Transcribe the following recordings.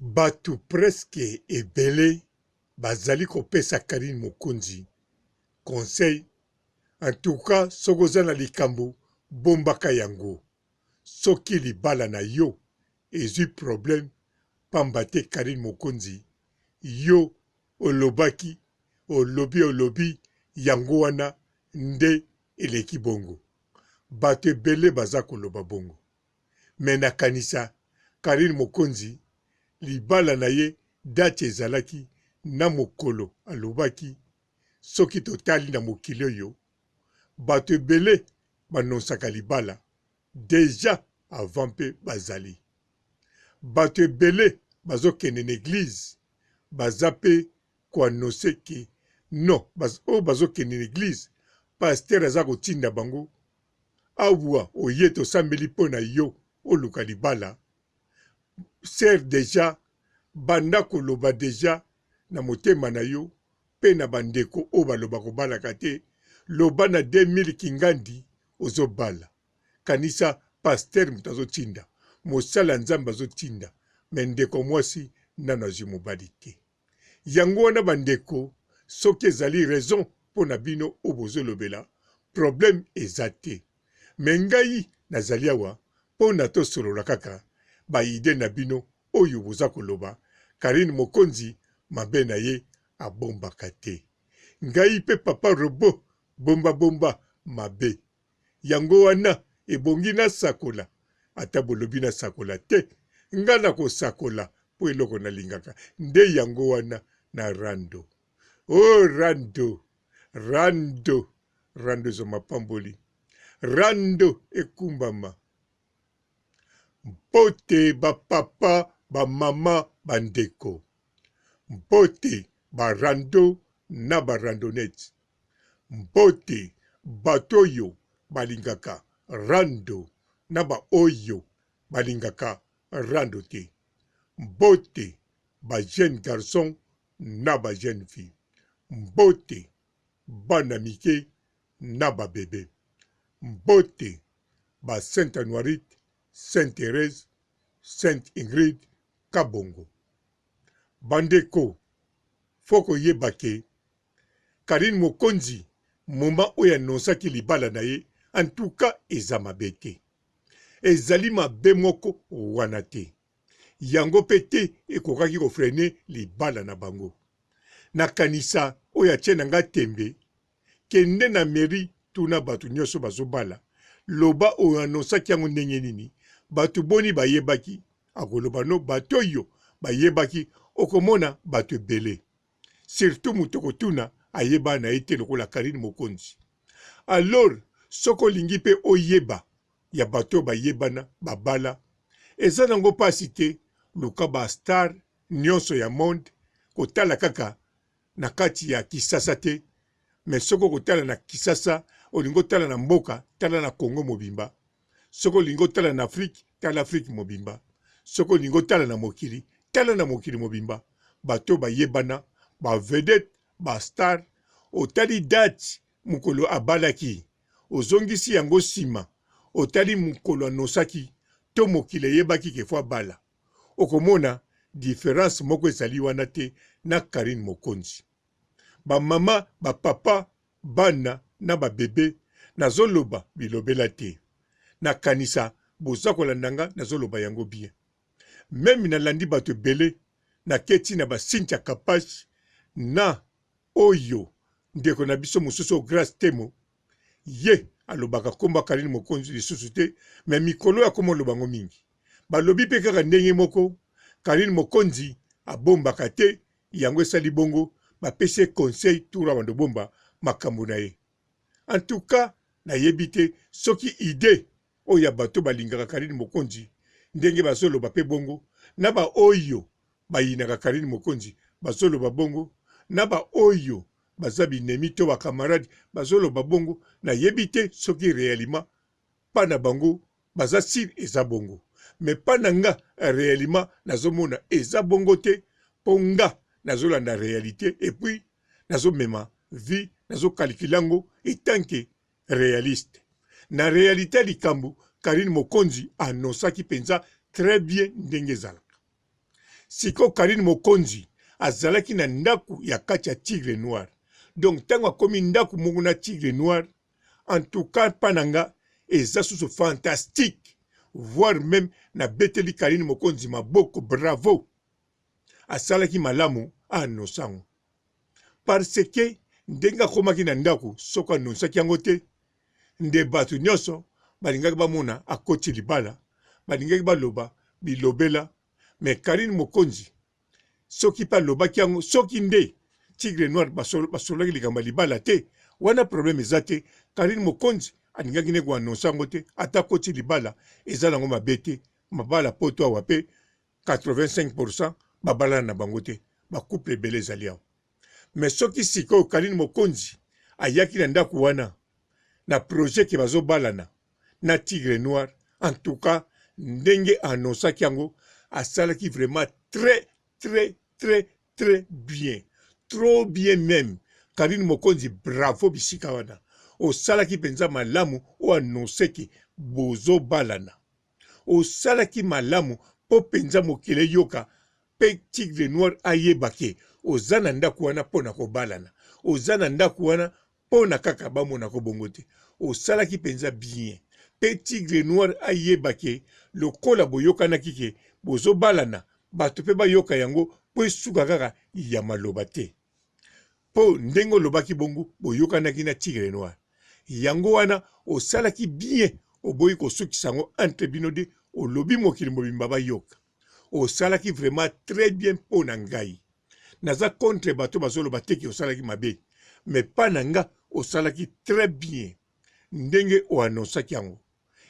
Batu presque ebele bazali kopesa Carine Mokonzi conseil en tout cas soki oza na likambo bombaka yango soki libala na yo ezui problème pamba te Carine Mokonzi yo olobaki olobi olobi yango wana nde eleki bongo batu ebele baza koloba bongo mais na kanisa Carine Mokonzi libala na ye date ezalaki na mokolo alobaki soki totali na mokili oyo batu ebele ba nonsaka libala dejà avant pe bazali batu ebele bazo kende na eglise baza pe ko annoncer que non oyo bazo kende na eglise pasteur aza kotinda bango Awa oye tosambeli po na yo oluka libala sœur dejà banda koloba dejà na motema na yo pe na ba ndeko oyo baloba kobalaka te loba na 2000 kingandi ozo bala kanisa pasteur mutu azo tinda mosali ya nzambe azo tinda mais ndeko mwasi nanu azui mobali te. Yango wana ba ndeko soki ezali raison pona bino oyo bozo lobela problème eza te mais ngai nazali awa pona to solola kaka ba idee na bino oyo boza koloba Carine Mokonzi mabe na ye abombaka te ngai pe papa robot bomba bomba mabe Yango wana ebongi nasakola, ata bolobi nasakola te, nga nakosakola mpo eloko nalingaka nde yango wana na rando. Oh rando, rando, rando ezwa mapamboli, rando ekumbama. Mbote ba papa, ba mama, ba ndeko. Mbote ba rando na ba randonnettes. Mbote bato oyo balingaka rando na ba oyo balingaka rando te. Mbote ba jeunes garçons na ba jeunes filles. Mbote bana mike na ba bebe. Mbote ba Sainte Anuarite, Sainte Therèse, Sainte Ingrid Kabongo. Bandeko, faut koyeba ke Carine Mokonzi moment oyo annoncaki libala na ye en tout cas eza mabe te. Ezali mabe moko wana te. Yango pe te ekokaki ko freiner libala na bango. Nakanisa oyo atie na nga tembe, kende na mairie tuna batu nioso bazo bala, loba o annoncaki yango ndenge nini, batu boni bayebaki, akoloba no batu oyo bayebaki okomona batu ebele. Surtout mutu okotuna ayeba na ye te lokola Carine Mokonzi. Alors soki olingi pe oyeba ya bato oyo bayebana babala eza nango pasi te luka ba star nionso ya monde kotala kaka na kati ya kisasa te mais soki okotala na kisasa olingi otala na mboka tala na Congo mobimba soki olingi otala na Afrique tala Afrique mobimba soki olingi otala na mokili tala na mokili mobimba bato oyo bayebana ba vedette ba star otali date mokolo abalaki ozongisi yango sima otali mokolo anosaki to mokili eyebaki ke fo abala okomona difference moko ezali wana te na Carine Mokonzi ba mama ba papa bana na ba bebe nazo loba bilobela te na kanisa boza kolanda nga nazo loba yango bien meme na landi batu ebele na ke ti na ba Cynthia Kapash na oyo ndeko na biso mosusu oyo Grace Temo ye alobaka kombo ya Carine Mokonzi lisusu te mais mikolo oyo akoma oloba yango mingi balobi pe kaka ndenge moko Carine Mokonzi abombaka te yango esali bongo bapesi ye conseil tour abanda obomba makambo na ye en tout cas nayebi te soki idee oyo ya bato balingaka Carine Mokonzi ndenge bazoloba pe bongo na ba oyo bayinaka Carine Mokonzi bazoloba bongo na ba oyo baza binemi to ba camarade bazoloba bongo nayebi te soki reellement pa na bango baza sur eza bongo mais pa na nga reellement nazomona eza bongo te po nga nazolanda realite et puis nazomema vie nazo calculer yango etant que realiste na realite ya likambo Carine Mokonzi annoncaki penza très bien ndenge ezalaka. Sikoyo Carine Mokonzi azalaki na ndaku ya kati ya Tigre Noir. Donc tango akomi ndaku moko na Tigre Noir, en tout cas pa na nga eza susu fantastique, voire meme nabeteli Carine Mokonzi maboko bravo. Asalaki malamu a annoncer yango. Parce que ndenge akomaki na ndaku soki annoncaki yango te nde batu nionso balingaki bamona akoti libala, balingaki baloba bilobela mais Carine Mokonzi soki pe alobaki yango soki nde Tigre Noir basololaki likambo ya libala te wana problème eza te Carine Mokonzi alingaki nde ko annoncer yango te ata akoti libala eza nango mabe te mabala poto awa pe 85 pourcent babalana na bango te ba couple ebele ezali awa mais soki sikoyo Carine Mokonzi ayaki na ndako wana na projet ke bazobalana na Tigre Noir en tout cas ndenge annoncaki yango asalaki vraiment très très très très bien trop bien meme Carine Mokonzi bravo bisika wana osalaki penza malamu o annonce ke bozobalana osalaki malamu po penza mokili eyoka pe Tigre Noir ayeba ke oza na ndaku wana pona kobalana oza na ndaku wana pona kaka bamona ko bongo te osalaki penza bien pe tigre noir ayeba ke lokola boyokanaki ke bozobalana bato pe bayoka yango po esuka kaka ya maloba te po ndenge olobaki bongo boyokanaki na tigre noir yango wana osalaki bien oboyi kosukisa yango entre bino de olobi mokili mobimba bayoka osalaki vraiment très bien po na ngai naza contre bato bazoloba te ke osalaki mabe mais pa na nga osalaki très bien ndenge o annoncaki yango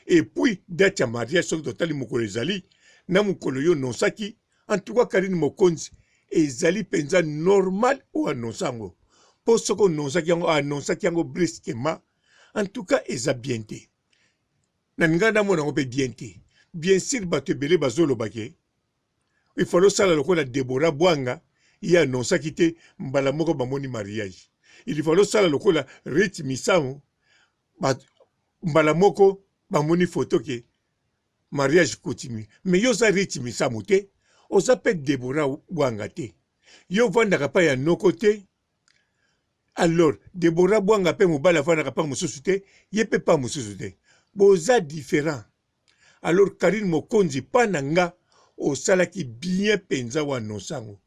et puis date ya mariage soki totali mokolo ezali na mokolo yo annoncaki en tout cas Carine Mokonzi ezali penza normal o annonce yango po soki annoncaki yango annoncaki yango brusquement en tout cas eza bien te na ngai namona yango mpe bien te bien sûr bato ebele bazoloba ke il fallait osala lokola Deborah Bwanga ye annoncaki te mbala moko bamoni mariage il fallait osala lokola Ruth Misamu ba, mbala moko bamoni photo ke mariage coutumier mais yo oza Ruth Misamu te oza pe Deborah Bwanga te yo ovandaka pa ya noko te alors Deborah Bwanga pe mobali avandaka pa mosusu te ye pe pa mosusu te boza different Alors Carine Mokonzi pa na nga osalaki bien penza o annonce yango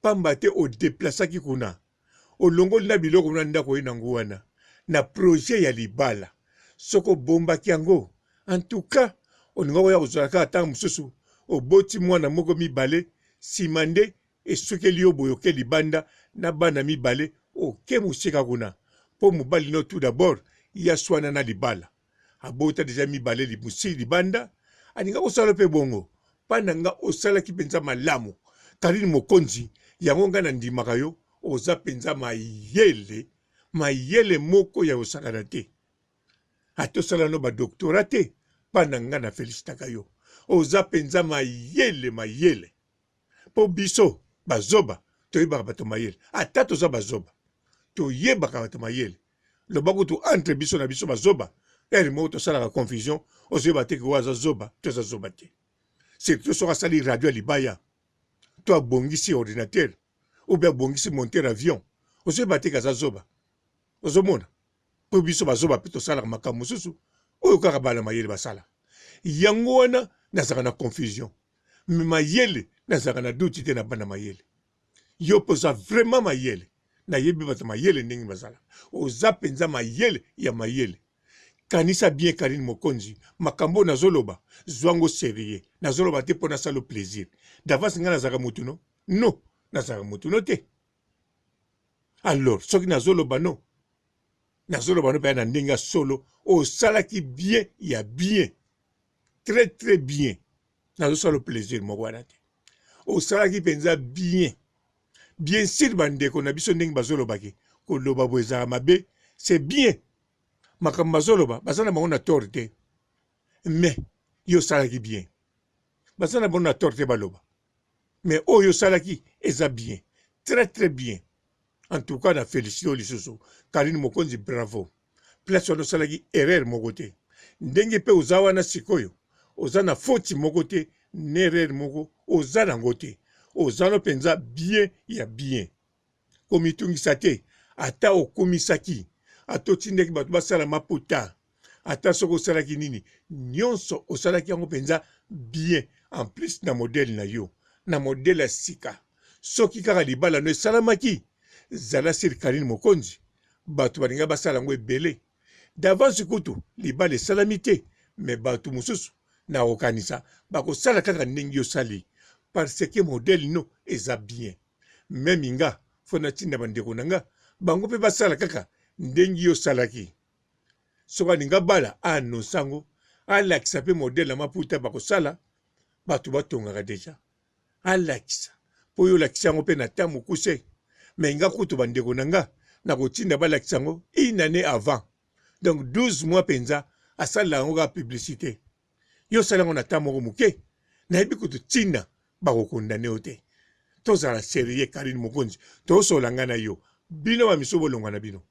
pamba te o deplasaki kuna olongoli na biloko na ndako oye nango wana na projet ya libala soki obombaki yango en tout cas olingaki oya kozala kaka tango mosusu oboti mwana moko mibale sima nde esukeli yo boye oke libanda na bana mibale oke mosika kuna po mobali no tout d'abord ye aswana na libala abota deja mibale libusi libanda alinga kosala mpe bongo mpa na nga osalaki mpenza malamu Karine Mokonzi yango nga nandimaka yo oza mpenza mayele mayele moko ya kosakana te ata osala no badoktora te mpa na nga na felicitaka yo oza mpenza mayele mayele mpo biso bazoba toyebaka bato mayele ata toza bazoba toyebaka bato mayele loba kutu entre biso na biso bazoba heure moko tosalaka confusion ozoyeba te ke oyo aza zoba to aza zoba te surtout soki asali radio ya libaya to abongisi ordinateur ou bien abongisi monteur avion ozoyeba te ke aza zoba ozomona mpo biso bazoba mpe tosalaka makambo mosusu oyo kaka bana mayele basala yango wana nazalaka na confusion me mayele nazalaka na duti te na bana mayele Yo pe oza vraiment mayele. Nayebi bato mayele ndenge bazala. Oza penza mayele ya mayele. Kanisa bien Carine Mokonzi, makambo oyo nazoloba zwa ngo serieux. Nazoloba te po nasala yo plaisir. D'avance nga nazalaka mutu no? No, nazalaka mutu no te. Alors soki nazoloba no, nazoloba no penza na ndenge ya solo, osalaki bien ya bien. Très très bien. Nazosala yo plaisir moko wana te. Osalaki penza bien. Bien sur ba ndeko na biso ndenge bazoloba ke koloba boye ezalaka mabe, c'est bien. Makambo bazoloba baza na bango na tort te. Mais yo osalaki bien. Baza na bango na tort te baloba. Mais oyo osalaki eza bien. Très très bien. En tout cas na felicite yo lisusu. Carine Mokonzi bravo. Place wana osalaki erreur moko te. Ndenge pe oza wana sikoyo oza na faute moko te n'erreur moko oza nango te. Oza no penza bien ya bien. Komitungisa te ata okumisaki, ata otindaki bato basala maputa, ata soki osalaki nini, nionso osalaki yango penza bien en plus na modèle na yo, na modèle ya sika. Soki kaka libala no esalamaki, zala sur Carine Mokonzi, bato balinga basala yango ebele. D'avance kutu libala esalami te mais bato mosusu nakokanisa bakosala kaka ndenge yo osali parce que modèle no eza bien. Meme nga faut natinda ba ndeko na nga bango pe basala kaka ndenge yo osalaki. Soki alingi abala a annonce yango alakisa pe modèle ya maputa bakosala bato batongaka dejà. Alakisa po yo olakisi yango pe na temps mokuse mais nga kutu ba ndeko na nga nakotinda balakisa yango une annee avant donc 12 mois penza asalela yango kaka publicite. Yo osali yango na temps moko moke nayebi kutu tina bako condamne yo te. Tozala serieux Carine Mokonzi tosolola nga na yo bino ba misusu bolongwa na bino.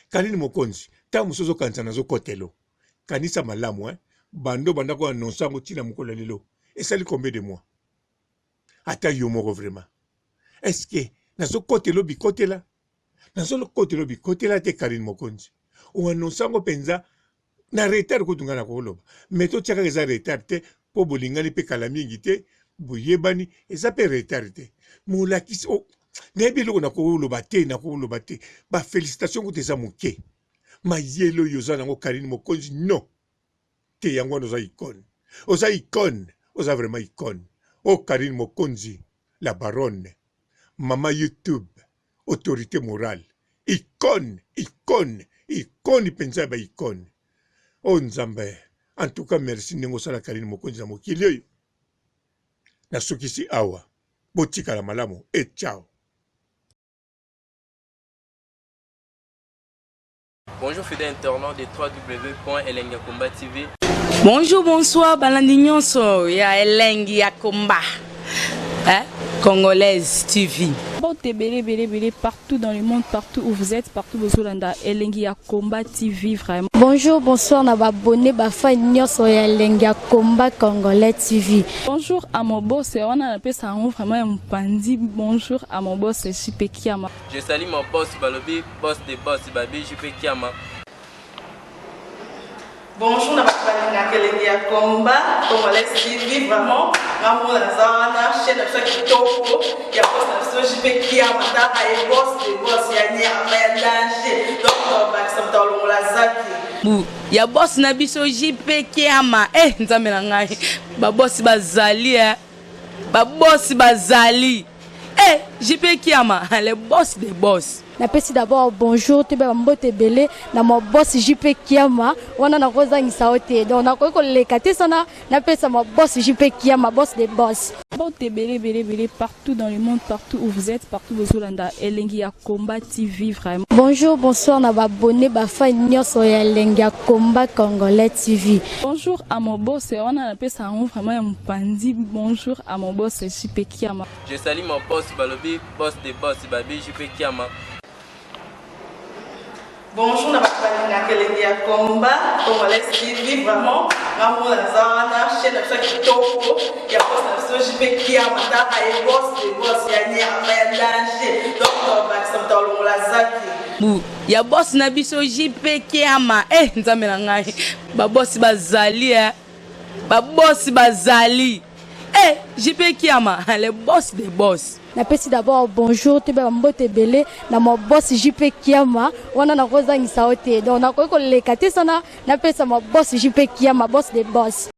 Carine Mokonzi tango mosusu ozokanisa nazokotelo kanisa malamu hein banda obanda ko annonce yango ti na mokolo ya lelo esali combien de mois? Ata yo moko vraiment est ce que nazokotelo bikotela nazokotelo bikotela te Carine Mokonzi o annonce yango penza na retard kutu ngai nakoloba mais totia kaka eza retard te mpo bolingani mpe kala mingi te boyebani eza mpe retard te molakisi oh, nayebi eloko nakoloba te nakoloba te bafelicitation kutu eza moke mayele oyo oza nango Karine Mokonzi non te yango wana oza icone oza icone oza vraiment icone o oh, Karine Mokonzi la baronne mama YouTube autorite morale icone icone icone mpenza ya ba icone o oh, nzambe en tout cas merci ndenge osala Karine Mokonzi na mokili oyo nasukisi awa botikala malamu e ciao. Bonjour fidèle internaute de www.elengiyakomba TV. Bonjour, bonsoir, balandi nyonso ya elengi ya komba. Hein? Congolaise TV. Mbote ebele ebele ebele partout dans le monde partout où vous êtes partout bozolanda elengi ya combat TV vraiment. Bonjour, bonsoir na ba abonné ba fan nyonso ya elengi ya combat congolais TV. Bonjour à mon boss wana napesa yango vraiment ya mopanzi bonjour à mon boss JP Kiama. Je salue mon boss balobi boss de boss babi JP Kiama. Bonjour na bato balingaka elengi ya combat congolais TV vraiment nga moko naza wana chaîne na biso ya kitoko ya boss na biso JP Kiama tala ye boss de boss ya nyama ya danger donc tobakisa moto alongola zaki Bu ya boss na biso JP Kiama eh nzambe na ngai ba boss bazali eh ba boss bazali eh JP Kiama le boss des boss. Napesi d'abord bonjour toyeba ba mbote ebele na ma boss JP Kiama wana nakozangisa yo te donc nakoki koleka te sana napesa ma boss JP Kiama boss de boss. Mbote ebele ebele ebele partout dans le monde partout où vous êtes partout bozolanda elengi ya combat TV vraiment. Bonjour bonsoir na ba abonnes ba fans nionso ya elengi ya combat congolais TV. Bonjour à mon boss wana napesa yango vraiment ya mopanzi bonjour à mon boss JP Kiama. Je salue mon boss balobi boss de boss babi JP Kiama. Bonjour na bato balingaka elengi ya combat congolais TV vraiment nga moko naza wana chaîne na biso ya kitoko ya boss na biso JP Kiama tala ye boss de boss ya nyama ya danger donc tobakisa moto alongola zaki Bu ya boss na biso JP Kiama eh nzambe na ngai ba boss bazali eh ba boss bazali eh JP Kiama le boss des boss. Napesi d'abord bonjour toyeba ba mbote ebele na ma boss JP Kiama wana nakozangisa yo te donc nakoki koleka te sana napesa ma boss JP Kiama boss des boss.